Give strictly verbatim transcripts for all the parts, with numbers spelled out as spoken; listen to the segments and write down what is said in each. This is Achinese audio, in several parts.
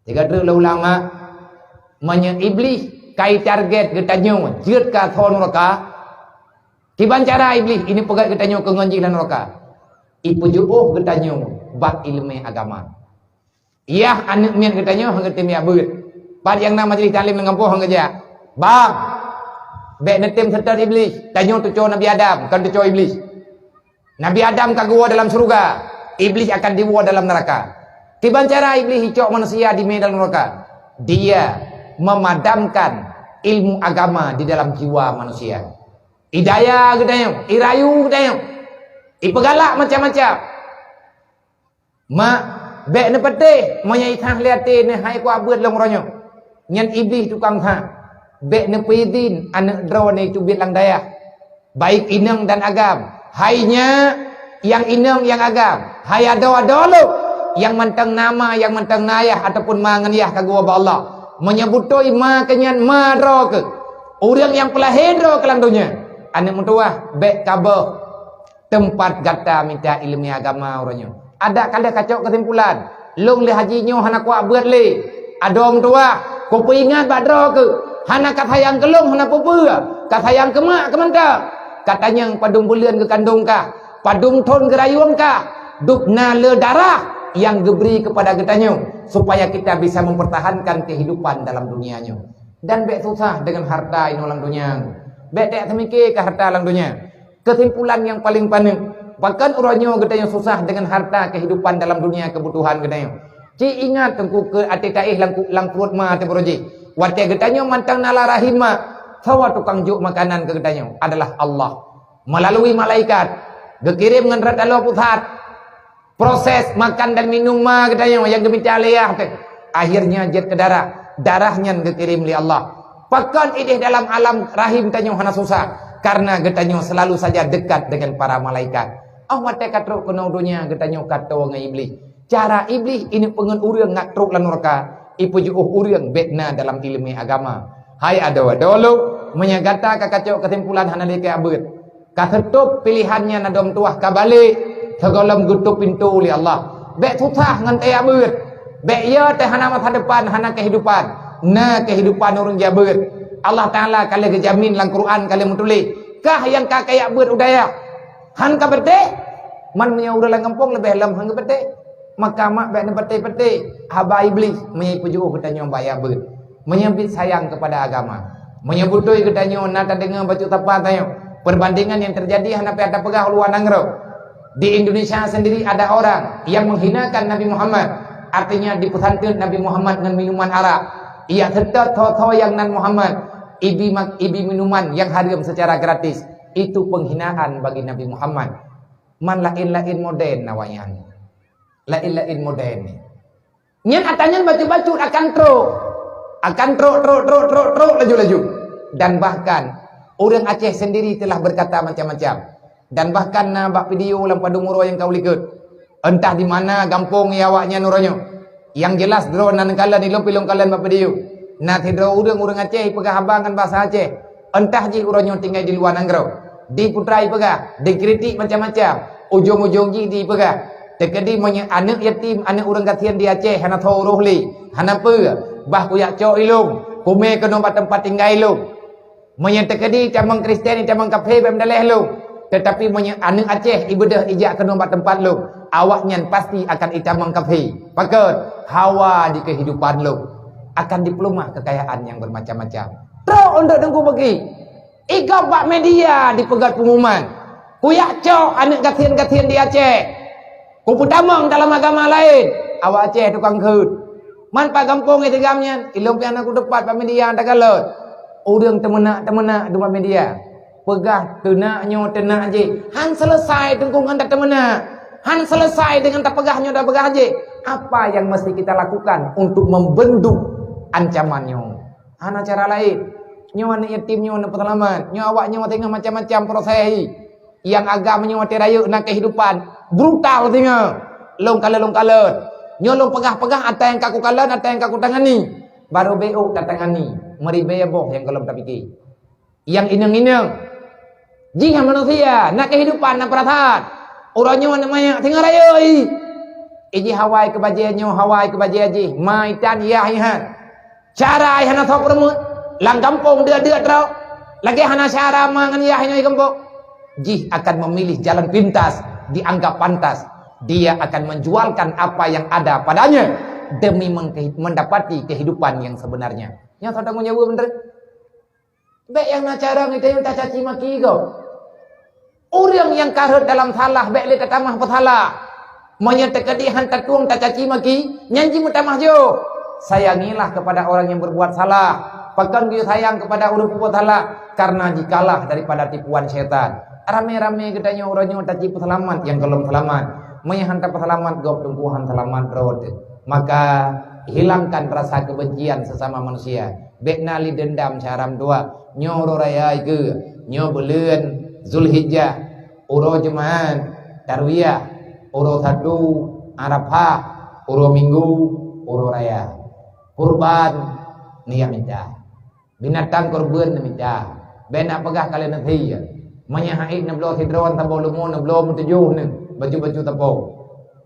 Tiga treuk lôn ulang, mak. Meunyoe Iblih kai target geutanyoe jeuet keu asoe nuraka, kiban cara Iblih ini peugét geutanyoe keu ngon jih lam nuraka? Ipeujiôh geutanyoe bak ileumèe agama. Yah, aneuk miet geutanyoe hana geutem jak beuet. Pat nyang na majlis taklim lam gampông hana geujak. Bang, bèk neutem seutôt Iblih. Tanyoe teucok Nabi Adam, kon teucok Iblih. Nabi Adam ka geuwoe dalam syeuruga, Iblih akan diwoe dalam neuraka. Kiban cara Iblih icok manusia dimè dalam neuraka? Dia memadamkan ilmu agama di dalam jiwa manusia. Idaya geutanyoe, irayu geutanyoe, ipeugalak macam-macam. Mak, bèk neupatéh, meunyoe i that lé até neuh hai kuabeuet lôn uroe nyoe. Nyan Iblih tukang that. Bèk neupeuidhin aneuk droeneuh teubiet lam dayah, baik inong dan agam. Hai nyak, nyang inong nyang agam, hai adoe-adoe lôn, nyang mantong na ma, nyang mantong na yah ataupun ma ngon yah ka geuwoe bak Allah. Meunyoe beutôi ma keuh nyan ma droe keuh, ureueng nyang peulahé droe keuh lam donya, aneuk meutuwah, bèk kaboh teumpat gata mita ileumèe agama uroe nyoe. Adak ka lheueh kacok keusimpulan, lôn lé haji nyoe hana kuabeuet lé. Adoe meutuwah, kupeuingat bak droe keuh, hana ka sayang keu lôn hana peue-peue, ka sayang keu mak keuh mantong. Ka tanyong padum buleuen geukandong kah, padum thon geurayueng kah, dub na le darah nyang geubri keupada geutanyoe supaya kita bisa mempertahankan kehidupan dalam dunia nyoe. Dan bèk susah deungon harta inoe lam donya. Bèk tajak teumiké keu harta lam donya. Keusimpulan nyang paleng paneuk, pakon uroe nyoe geutanyoe susah deungon harta keuhidupan dalam dunia keubutuhan geutanyoe? Ci ingat teungku keu até taéh lam ku-, lam pruet ma teuh baroe jih. Watèe geutanyoe mantong na lam rahim ma, sawa tukang jok makanan keu geutanyoe? Adalah Allah. Meulalu malaikat geukirém ngon rot taloe pusat. Proses makan dan minum ma geutanyoe nyang geumita lé yah teuh, akhirnya jeuet keu darah. Darah nyan geukirém lé Allah. Pakon idéh dalam alam rahim tanyoe hana susah? Karena geutanyoe selalu saja dekat dengan para malaikat. Óh watèe ka trok keunoe donya, geutanyoe ka toe ngon Iblih. Cara Iblih ini peungon ureueng ngat trok lam nuraka, ipeujiôh ureueng bèk na dalam ileumèe agama. Hai adoe-adoe lôn, meunyoe gata ka kacok keusimpulan hana lé keu abeuet, ka seutôb piléhan nyan, adoe meutuwah, ka balek, sigohlom geutôb pintoe lé Allah. Bèk susah ngon kajak beuet. Bèk yo teuh hana masa depan, hana kehidupan. Na kehidupan ureueng jak beuet. Allah Taala ka lheueh geujamin lam Quran, ka lheueh meutuléh, kah nyang ka kajak beuet u dayah, han ka patéh? Man meunyoe ureueng lam gampông leubeh lom han geupatéh. Maka mak bèk neupatéh-patéh haba Iblih meunyoe ipeujiôh geutanyoe bak jak beuet. Meunyoe bit sayang keupada agama, meunyoe beutôi geutanyoe na tadeungoe bacut sapa tanyoe, perbandingan nyang teujadi hana payah tapeugah u luwa nanggroe. Di Indonesia sendiri ada orang yang menghinakan Nabi Muhammad, artinya dipeusanteut Nabi Muhammad ngon minuman arak. Ijak seutôt tho-tho nyang nan Muhammad, ibi mak-, ibi minuman nyang hareuem secara gratis. Itu penghinaan bagi Nabi Muhammad. Man laén-laén model awaknyan. Laén-laén model. Nyan atra nyan bacut-bacut akan trok. Akan trok, trok, trok, trok, trok, laju-laju. Dan bahkan, ureueng Aceh sendiri telah berkata macam-macam. Dan bahkan na bak video lam padum uroe nyang ka u likot. Entah di mana gampông awaknyan uroe nyoe. Nyang jelas droe na neukalon, ilôn pih lôn kalon bak video. Na sidroe ureueng, ureueng Aceh, ipeugah haba ngon bahasa Aceh. Entah jih uroe nyoe tinggai di luwa nanggroe. Di putra ipeugah, dikritik macam-macam. Ujong-ujong jih dipeugah, teukeudi meunyoe aneuk yatim, aneuk ureueng gasien di Aceh hana soe urôh lé, hana peue, bah kujak cok ilôn, kumè keunoe bak teumpat tinggai lôn. Meunyoe teukeudi itamong Kristen, itamong kafé, bèk meudaléh lôn. Teutapi meunyoe aneuk Aceh ibeudôh ijak keunoe bak teumpat lôn, awaknyan pasti akan itamong kafé. Pakon? Hawa di keuhidupan lôn. Akan dipeuleumah keukayaan nyang beumacam-macam. Trok untuk Teungku Beuki. Igob bak media dipeugét peungumuman, kujak cok aneuk gasien-gasien di Aceh, kupeutamong dalam agama laén. Awak Aceh tukang kheun. Man pat gampông isigam nyan, ilôn pih hana kuteupat bak media takalon. Ureueng teumeunak-teumeunak dum bak media. Peugah teunak nyoe teunak jih. Han selesai teungku ngon tateumeunak. Han selesai deungon tapeugah nyoe tapeugah jih. Apa yang mesti kita lakukan untuk membendung ancaman nyoe? Hana cara laén. Nyoe aneuk yatim nyoe neupeuseulamat. Nyoe awak nyoe teungoh macam-macam proses. Nyang agam nyoe watèe rayeuk na kehidupan brutal singoh. Lôn kalon, lôn kalon. Nyoe lôn peugah-peugah atra nyang ka kukalon, atra nyang ka kutangani. Barô beu tatangani. Meuribèe boh nyang gohlom tapike. Nyang inong-inong. Jih nyang manusia, na kehidupan, na peurasaan. Uroe nyoe aneuk manyak singoh rayeuk. Iji hawai keu bajée nyoe, hawai keu bajée jih, ma itan yah ihan. Cara ai hana soe peureumeun, lam gampông deuek-deuek droe. Lagée hana cara ma ngon yah nyoe gampông. Jih akan memilih jalan pintas, dianggap pantas. Dia akan menjualkan apa yang ada padanya demi mengkeh-, mendapati kehidupan yang sebenarnya. Nyoe soe tanggong jaweueb beutôi. Bék nyang na cara ngon tanyoe tacaci maki gob. Ureuëng nyang ka rhot dalam salah bék lé tatamah peusalah. Meunyoe teukeudi han tatueng tacaci maki, nyan jimeutamah jôh. Sayangilah kepada orang yang berbuat salah. Pakon geuyue sayang kepada ureuëng peubuet salah? Karena jikalah daripada tipuan syaitan. Ramé-ramé geutanyoe uroe nyoe taci peuseulamat nyang gohlom seulamat. Meunyoe han tapeuseulamat gob teungku han seulamat droe teuh. Maka hilangkan rasa kebencian sesama manusia. Bék na lé deundam syedara meutuah. Nyoe uroe raya ikeue, nyoe buleuen Zulhijjah, uroe Jumat, Tarwiyah, uroe Sabtu, Arafah, uroe Minggu, uroe raya. Kurban, neujak mita. Binatang kurban neumita. Bék na peugah ka lheueh neusie. Meunyoe han ék neubloe sidroe saboh leumo neubloe meutujoh neuh baju-baju sapo.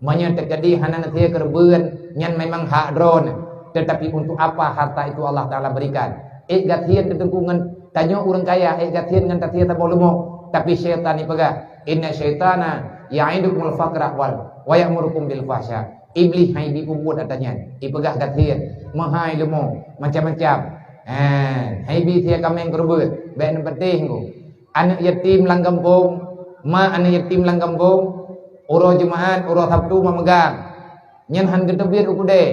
Meunyoe teukeudi hana neusie keureubeuen, nyan memang hak droeneuh. Tetapi untuk apa harta itu Allah Taala berikan? Ék gasien teuteungku ngon tanyoe ureuëng kaya, ék gasien ngon tasie saboh leumo. Tapi syaitan jipeugah, "Inna syaitana ya'idukumul faqra wal wa ya'murukum bil fahsya." Iblih hai bi peubuet ata nyan. Jipeugah gasien, meuhai leumo, macam-macam. Eh, hai bi sie kaméng keureubeuen, bék neupatéh ngku. Aneuëk yatim lam gampông, ma aneuëk yatim lam gampông, uroe Jumat, uroe Sabtu ma meugang. Nyan han geuteubiet u keudè.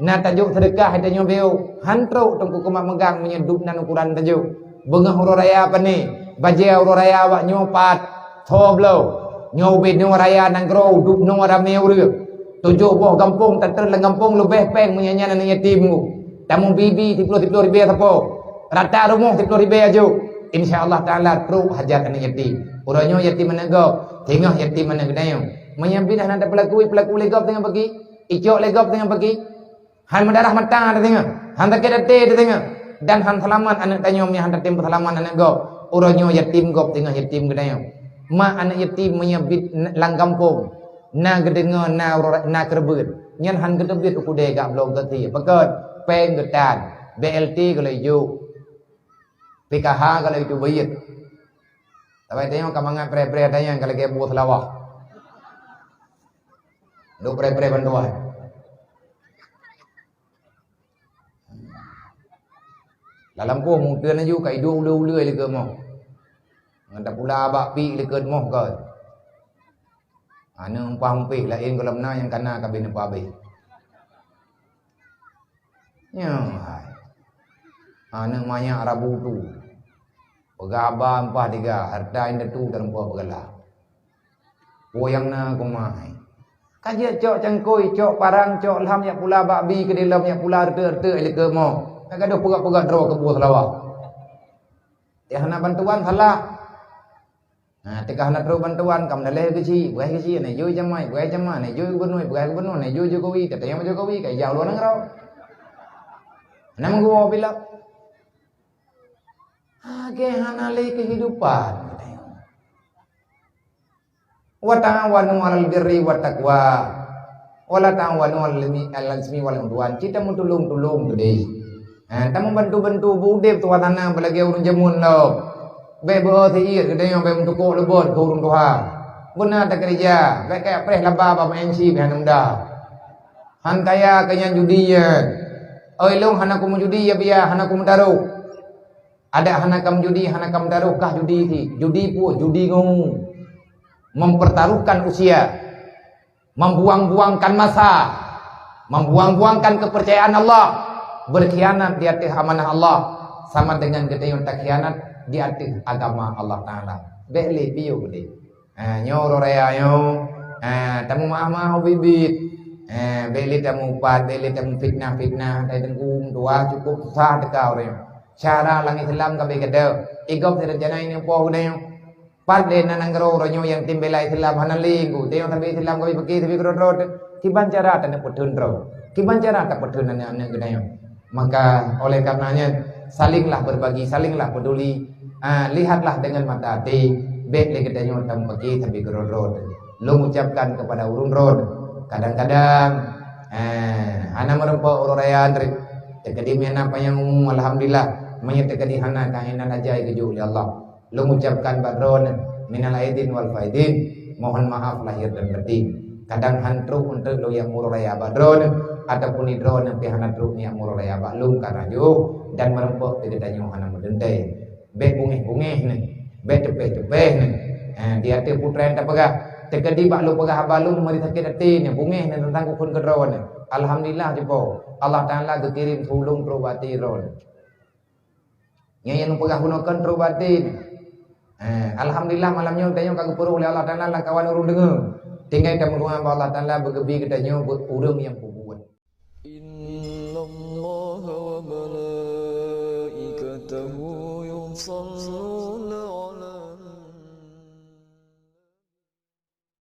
Na tajok seudeukah tanyoe beu, han trok teungku keumat meugang meunyoe dub nan ukoran tajok. Beungoh uroe raya pane, bajée uroe raya awak nyoe pat, soe bloe. Nyoe ubé nyoe raya nanggroe, dub nyoe ramé ureuëng. Tujoh boh gampông, tateun lam gampông leubeh péng meunyoe nyan aneuëk yatim ngku. Tamong bi-bi siploh-siploh ribée sapo. Rata rumoh siploh ribée aju. Insya Allah Taala trok hajat aneuëk yatim. Uroe nyoe yatim aneuëk gob, singoh yatim aneuëk geutanyoe. Meunyoe binéh na tapeulaku, peulaku lé gob teungoh pagi, icok lé gob teungoh pagi. Han meudarah mata teudeungoe, han sakét até teudeungoe, dan han seulamat aneuëk tanyoe meunyoe han tatem peuseulamat aneuëk gob. Uroe nyoe yatim gob teungoh yatim geutanyoe. Ma aneuëk yatim meunyoe bit n-, lam gampông, na geudeungoe na ro-, na keureubeuen, nyan han geuteubiet u keudè gak bloe geusie. Pakon? Péng geutan, B L T gohlom ijok, P K H gohlom ijok beuet. Tapi tanyoe ka mangat preh-preh tanyoe ka lagée buet seulawah. Duek preh-preh bantuan. Lam lampôh meuteun laju ka iduek uleue-uleue likot moh. Ngon tapula bak pik likot moh kon. Aneuëk umpah umpéh laén gohlom na nyang kana ka beh neupeuabéh. Nyoe hai. Aneuëk manyak rabu tu. Peugah haba umpah tiga, harta indatu dan umpah peugala. Peue nyang na kumai. Ka jeuet cok cangkôi, cok parang, cok lham yak pula bak bi keudilom yak pula reuteuek-reuteuek ilikeue moh. Ka gadoh peugah-peugah droe keu buet seulawah. Teuh hana bantuan salah. Nah, teuka hana trok bantuan, ka meudaleh geuchik, beugai geuchik, na jôi jamai, beugai jamai, na jôi gubernur, beugai gubernur, na jôi Jokowi, ka tanyong Jokowi, ka ijak luwa nanggroe. Hana meuguwoe pilot. Lagée hana lé keuhidupan. Wa ta'awanu 'alal birri wat taqwa, wa la ta'awanu 'alal itsmi wal 'udwan. Cit tameutulông-tulông keudeh. Ha, tameubantu-bantu beu udeb tuha tanah beulagée ureuëng jameun lom. Bék beu syiek geutanyoe bék meutukok leubot keu ureuëng tuha. Beuna takeureuja, bék kaya preh laba bak M C bék hana muda. Han kaya keu nyan judi nyan. Oi lôn hana kumeujudi ya biya, hana kumeudaroh. Adak hana kam judi, hana kam daroh kah judi si. Judi peue? Judi ngon mempertaruhkan usia, membuang-buangkan masa, membuang-buangkan kepercayaan Allah, berkhianat di ateueh amanah Allah, sama dengan geutanyoe takhianat di ateueh agama Allah Taala. Bék lé piôh lé. Ha, nyoe uroe raya nyoe, ha, tameumaah-maah ubit-ubit. Ha, bék lé tameuupat, bék lé tameufitnah-fitnah, tai teungku meutuah cukôp susah teuka uroe nyoe. Syahra lam Islam ka bék gadôh. Igob seurencana ineuk poh geutanyoe. Pat lé na nanggroe uroe nyoe nyang tem bela Islam hana lé ku. Teuh nyang sabe Islam ka bék pike sabe keudroe-droe. Kiban cara taneuk peutheun droe. Kiban cara tapeutheun aneuëk-aneuëk geutanyoe. Maka oleh karena nyan, salinglah berbagi, salinglah peduli. Ah, lihatlah dengan mata hati, bék lé geutanyoe tameupaké sabe keudroe-droe. Lôn ucapkan kepada ureuëng droe, Kadang-kadang, eh, hana meureumpok uroe raya treb. Teukeudi meunan panyang umu, alhamdulillah. Meunyoe teukeudi hana, keuhai nan ajai geujok lé Allah. Lôn ucapkan bak droeneuh, minal aidin wal faidin, mohon maaf lahir dan batin. Kadang han trok eunteuk lôn jak meuuroe raya bak droeneuh, ataupun di droeneuh pih hana trok neujak meuuroe raya bak lôn karena jiôh dan meureumpok teuh geutanyoe hana meuteuntèe. Bèk bungéh-bungéh neuh, bèk teupeh-teupeh neuh. Eh, di ateueh putra nyang tapeugah, teukeudi bak lôn peugah haba lôn meuri sakét até neuh, bungéh neuh teuntang kukheun keu droeneuh. Alhamdulillah, dipo Allah Taala geukirém tulông trok bak até droeneuh. Nyan nyang lôn peugah bunoe kon trok bak até neuh. Eh, alhamdulillah, malam nyoe geutanyoe ka geupeurôh lé Allah Taala lam kawan ureueng deungoe. Tinggai tameudoa bak Allah Taala beugeubri geutanyoe beu-, ureueng nyang